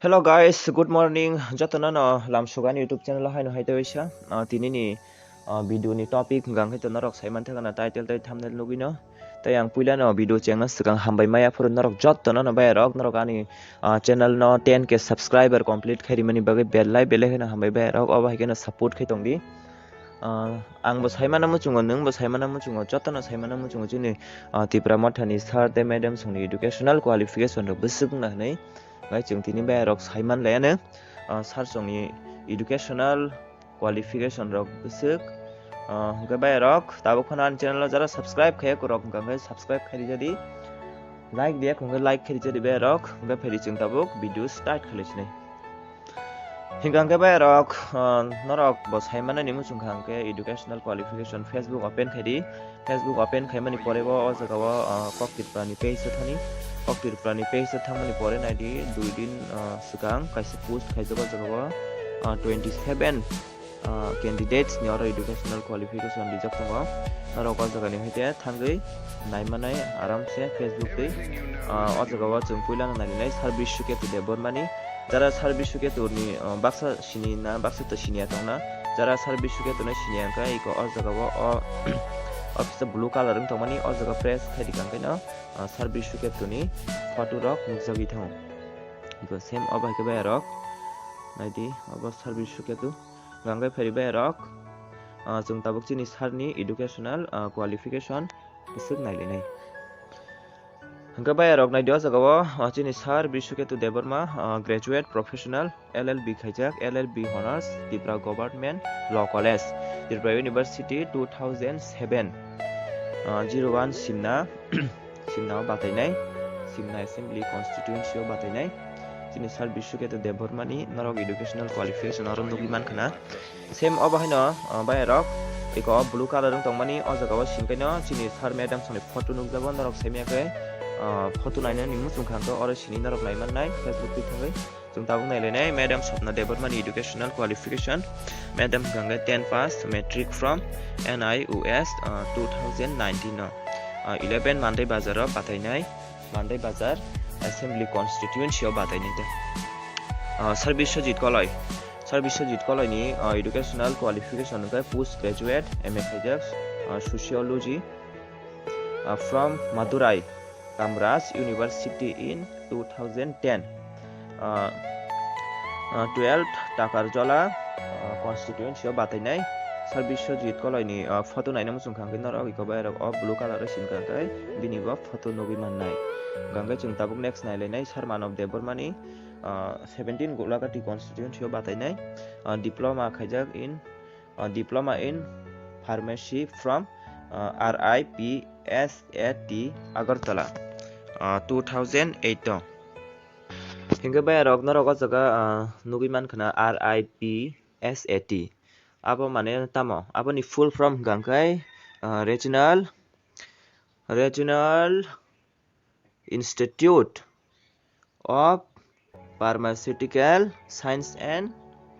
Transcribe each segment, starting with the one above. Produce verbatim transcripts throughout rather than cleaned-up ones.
Hello guys, good morning. Jotono no Lamsugani YouTube channel o haino hai tei waisa. Ah, tini ni, ah, video ni topic hwnkha khe to norok sai manthaka na title tei thumbnail nugwi no. Tei ang puila no video chengna swkang hambai maya phuru norok jotono no bayarok, norok ani, ah, channel no ten K subscriber complete khai rimani bagwi belai belai kheno hambai bayarok, obo hai kheno support khai tongdi. Ah, ang bo sai mana muchungo, nwng bo sai mana muchungo, jotono sai mana muchungo chini, ah, Tipra Mothani sir tei madam songni educational qualification rok bwswk wngna hwnwi. Bai chwng tini bayarok sai man laiya no, ah, sir songni educational qualification rok bwswk. Ah, hwnkhe bayarok tabuk phano ani channel o jara subscribe khaiya kwrok hwnkha khe subscribe khai rijadi, like diya hwnkhe like khai rijadi bayarok, hwnkhe phaidi chwng tabuk video start khlai sinai. Hingkha hwnkhe bayarok, ah, norok bo sai manani muchung kha hwnkhe educational qualification Facebook open khaidi. Facebook open khaimani pore bo o jaga o, ah, Kok Tripura ni page o thani. Kok Tripura ni page o thangmani pore naidi dui din, ah, swkang kaisa post khaijak o jaga o, ah, twenty seven, ah, candidates ni oro educational qualification rijak tongo. Norok o jaga ni hoite thangwi naimanai aramse Facebook twi. Ah, o jaga o chwng puila no nailinai Sir Biswaketu Debbarma ni. Jara Sir Biswaketu ni, ah, baksa sini na, baksa to siniya tongna. Jara Sir Biswaketu no siniya hwnkhe iko o jaga o, o, o kisa blue colour wng tongmani o jaga press khai rikha hwnkhe no, ah, Sir Biswaketu ni photo rok nukjagwi thango. Iko same obo hai khe bayarok. Naidi obo Sir Biswaketu. Hwnkhe phaidi bayarok, ah, chwng tabuk chini sir ni educational, ah, qualification bwswk nailinai. Hwnkhe bayarok naidi o jaga o, ah, chini sir Biswaketu Debbarma, ah, graduate professional L L B khaijak, L L B honors, Tripura Government Law College, Tripura University, two thousand seven, ah, zero one Simna, Simna o batainai, Simna Assembly Constituency o batainai. Chini Sir Biswaketu Debbarma ni norok educational qualification oro nugwi mankha na. Same obo haino, ah, bayarok, iko o blue colour wng tongmani o jaga o singkaino chini sir madam songni photo nukjago, norok saimanya khe, ah, photo nainani muchung kha hwnkhe oro sini norok naimannai Facebook twi thangwi. Chwng tabuk nailainai, Madam Swapna Debbarma ni educational qualification. Madam hwnkha hwnkhe ten pass, matric from N I O S, ah, two thousand nineteen o, ah, eleven Mandai Bazar o batainai, Mandai Bazar Assembly Constituency o batainai tei, ah, Sir Biswajit Koloi, Sir Biswajit Koloi ni, ah, educational qualification hwnkhe post graduate M A khaijak, ah, Sociology, ah, from Madurai Kamaraj University in two thousand ten. Ah, ah, twelve Takarjala, ah, constituency o batainai Sir Biswajit Koloi ni, ah, photo naina muchung kha hwnkhe norok iko bayarok o blue colour o sini kha hwnkhe bini bo photo nugwi mannai. Hwnkhe chwng tabuk next nailainai Sir Manav Debbarma ni, ah, seventeen Gulagati constituency o batainai, ah, diploma khaijak in, ah, diploma in pharmacy from, ah, R I P S A T Agartala, ah, two thousand eight o. Hingke bayarok norok o jaga, ah, nugwi mankha na R I P S A T. Abo mane tamo? Aboni full form hwnkha hwnkhe, ah, Regional, Regional Institute of Pharmaceutical Science and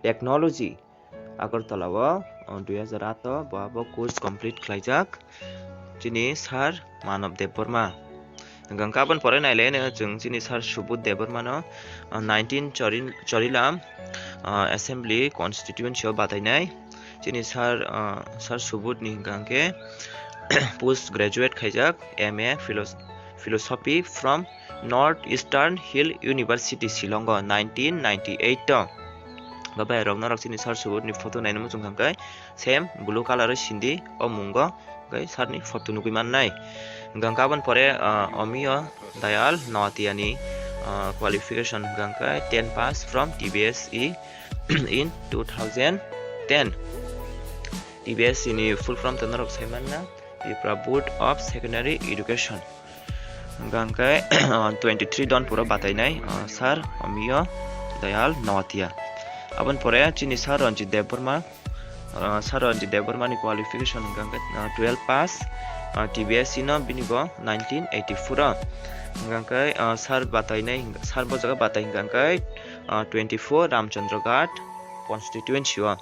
Technology, Agartala o, o, dui hajar aat o bo abo course complete khlaijak chini Sir Manav Debbarma. Hwnkhe aboni pore nailaino chwng chini Sir Subodh Debbarma no, o, nineteen Chori-, Chorilam, o, Assembly Constituency o batainai. Chini Sir, o, Sir Subodh ni hwnkha hwnkhe post graduate khaijak M A Philos-, Philosophy from North Eastern Hill University, Shillong o nineteen ninety-eight o. Bo bayarok norok chini Sir Subodh ni photo naina muchung kha hwnkhe same blue colour o sindi o mungo hwnkhe sir ni photo nugwi mannai. Hwnkhe aboni pore, ah, Amiyo Dayal Noatia ni, ah, qualification hwnkhe ten pass from T B S E in two thousand ten. T B S E ni full form to norok sai manna, Tripura Board of Secondary Education. Hwnkhe, ah, twenty-three Donpuro batainai, ah, Sir Amiyo Dayal Noatia. Aboni pore chini Sir Ranjit Debbarma, ah, Sir Ranjit Debbarma ni qualification hwnkhe, ah, twelve pass, ah, T B S E no bini bo nineteen eighty-four o. Hwnkhe, ah, Sir batainai, Sir bo jaga batai hwnkhe, ah, twenty-four Ramchandra Ghat constituency o.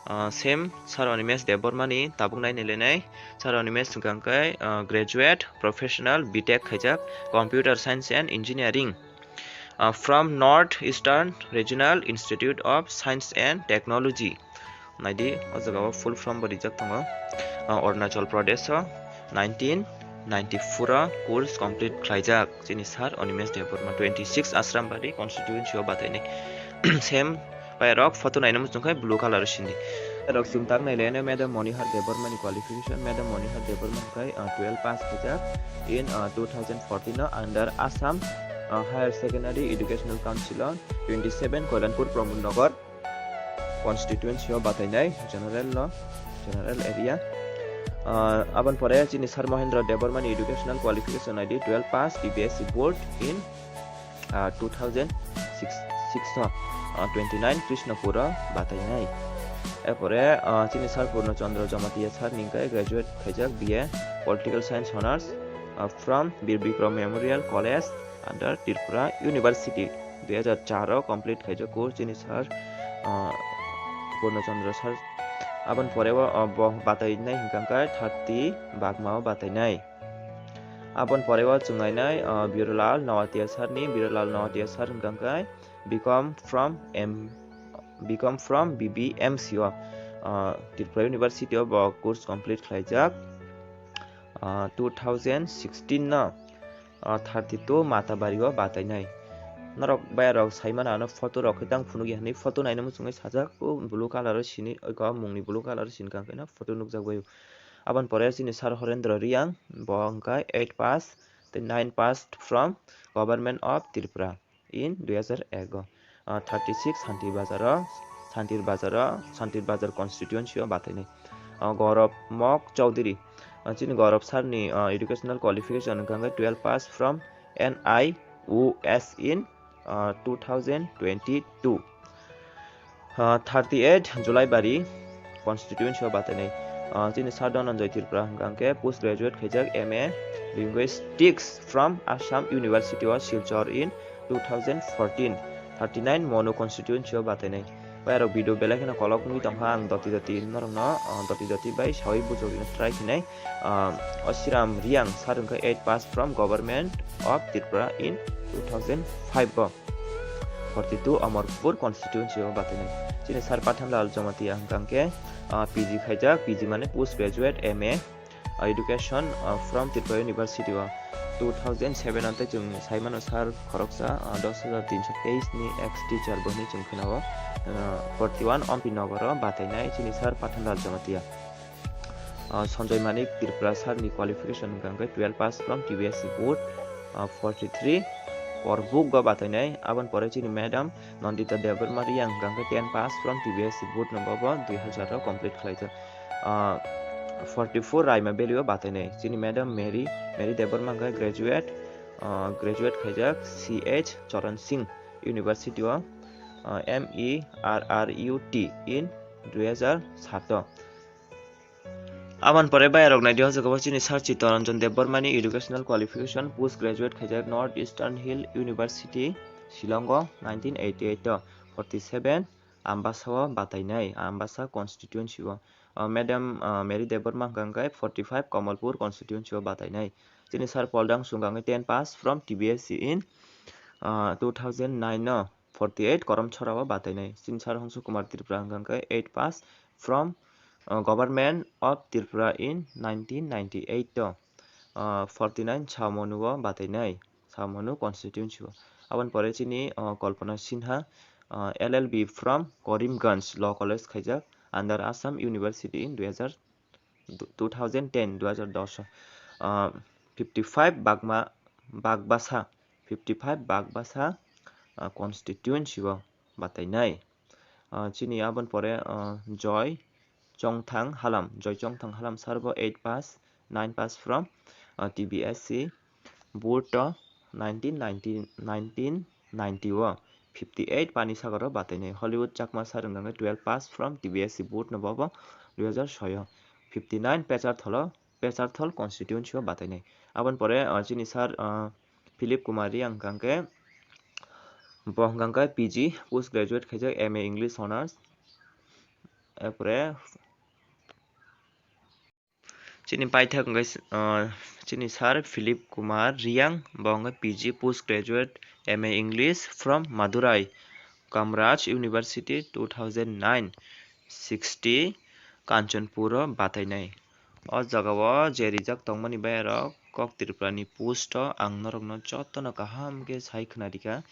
Ah, same Sir Animesh Debbarma ni tabuk nai nailainai. Sir Animesh hwnkha hwnkhe, ah, graduate professional B Tech khaijak computer science and engineering. Uh, from North Eastern Regional Institute of Science and Technology. Naidi, o jaga o full form bo rijak tongo. Uh, Arunachal Pradesh o nineteen ninety-four o course complete khlaijak chini sir Animesh Debbarma, twenty-six Ashram Bari constituency o batainai. Same bai rok photo naina muchung khai blue color o sindi. Rok chwng tak nai le no Madam Monihar Debbarma ni qualification. Madam Monihar Debbarma khai, uh, twelve pass khaijak in, uh, two thousand fourteen o under Assam, uh, Higher Secondary Educational Council o twenty-seven Koilanpur Pramod Nagar constituency o batainai general no, general area. Uh, aboni pore chini sir Mohendra Debbarma ni educational qualification naidi twelve pass T B S E board in, uh, two thousand six, six no, uh, twenty-nine Krishnapur o batainai. Erpore, uh, chini sir Purno Chandra Jamatia sir ni hwnkhe graduate khaijak B A Political Science Honours, uh, from Bir Bikram Memorial College under Tripura University. Dui hajar char o complete khaijak course chini sir, uh, Purno Chandra sir. Aboni pore o, uh, bo batainai hwnkhe thirty bagma o batainai. Aboni pore o chwng nainai, uh, Birolal Noatia sir ni, Birolal Noatia sir hwnkha khe B Com from M, B Com from B B M C o, uh, Tripura University o bo course complete khlaijak, uh, two thousand sixteen no, uh, thirty-two Matabari o batainai. Norok bai rok saimano ano photo rok khe tang phunukya hinwi photo naina muchungwi sajak, o blue color o sini, oiko mungni blue color o sini kang khe no photo nukjak bai o. Aboni pore chini sir Horendra Riang, bo hwnkha eight pass, tei nine passed from Government of Tripura in dui hajar ek o. Ah, thirty-six Santir Bazar o, Santir Bazar o, Santir Bazar constituency o batainai. Ah, Gaurav Mok Chowdhury, ah, chini Gaurav sir ni, ah, educational qualification hwnkha khe twelve pass from N I U S in, ah, two thousand twenty-two. Ah, thirty-eight Julaibari constituency o batainai. Ah, chini sir Dhananjay Tripura hwnkha khe post graduate khaijak M A Linguistics from Assam University o Silchar in two thousand fourteen. Thirty-nine Monu constituency o batainai. Bai rok video belai kheno kolok wngwi tongkha, ang doti doti norokno, ah, doti doti bai sawi bujogwino try khainai. Ah, Osiram Riang sir hwnkha eight pass from Government of Tripura in two thousand five o. Forty-two Amarpur constituency o batainai. Chini sir Pathanlal Jamatia hwnkha khe, ah, P G khaijak, P G mane post graduate M A, ah, education, ah, from Tripura University o two thousand seven o tei chwng saimano sir khoroksa, ah, dos hajar tinsho teis ni ex teacher bo hinwi chwng kheno o, ah, forty-one Ompi Nagar o batainai chini sir Pathanlal Jamatia. Ah, Sanjay Manik Tripura sir ni qualification hwnkha khe twelve pass from T B S E board, ah, forty-three Korbuk o batainai. Aboni pore chini madam Nandita Debbarma Riang hwnkha khe ten pass from T B S E board no bobo dui hajar o complete khlaijak. Ah, forty-four Raima Valley o batainai. Chini madam Mary, Mary Debbarma hwnkha graduate, ah, graduate khaijak C H Charan Singh University o, ah, M E R R U T in dui hajar sat o. Aboni pore bai rok naidi, o jaga o chini sir Chittaranjan Debbarma ni educational qualification, post graduate khaijak North Eastern Hill University, Shillong o nineteen eighty-eight o, forty-seven Ambasa o batainai, Ambasa constituency o. Ah, madam, ah, Mary Debbarma hwnkha khe forty-five Kamalpur constituency o batainai. Chini sir Paul Dangshu hwnkha khe ten pass from T B S E in, ah, two thousand nine o, forty-eight Karamchara o batainai. Chini sir Hongsu Kumar Tripura hwnkha khe eight pass from, uh, Government of Tripura in nineteen ninety-eight o, uh, forty-nine Chawmanu o batainai, Chawmanu constituency o. Aboni pore chini, uh, Kalpana Sinha, uh, L L B from Karimganj Law College khaijak under Assam University in dui hajar, two thousand ten, dui hajar dos o. Uh, fifty-five Bagma, Bagbasa, fifty-five Bagbasa, uh, constituency o batainai. Ah, chini aboni pore, ah, Joy Chongthang Halam, Joy Chongthang Halam sir bo eight pass, nine pass from, ah, T B S E board o nineteen ninety, nineteen ninety o, fifty-eight Panisagar o batainai. Hollywood Chakma sir hwnkha khe twelve pass from T B S E board no bobo dui hajar soi o, fifty-nine Pecharthal o, Pecharthal constituency o batainai. Aboni pore, ah, chini sir, ah, Philip Kumar Riang hwnkha khe, bo hwnkha khe P G, post graduate khaijak M A English Honours. Erpore Chini paithak hwnkhe, ah, chini Sir Philip Kumar Riang, bo hwnkhe P G Post Graduate M A English from Madurai Kamaraj University two thousand nine, sixty Kanchanpur o batainai. O jagao je rijak tongmani bayarok Kok Tripura ni post o ang norokno jotono kaham khe sai khwnarikha.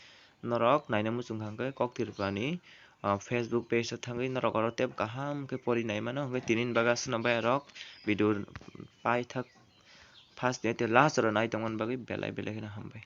Norok naina muchung kha hwnkhe Kok Tripura ni, ah, Facebook page o thangwi norok oro tei kaham khe pori nai mano. Hwnkhe tini ni bagwi aswkno bayarok video paithak first ni tei last oro nai tongmani bagwi belai belai kheno hambai.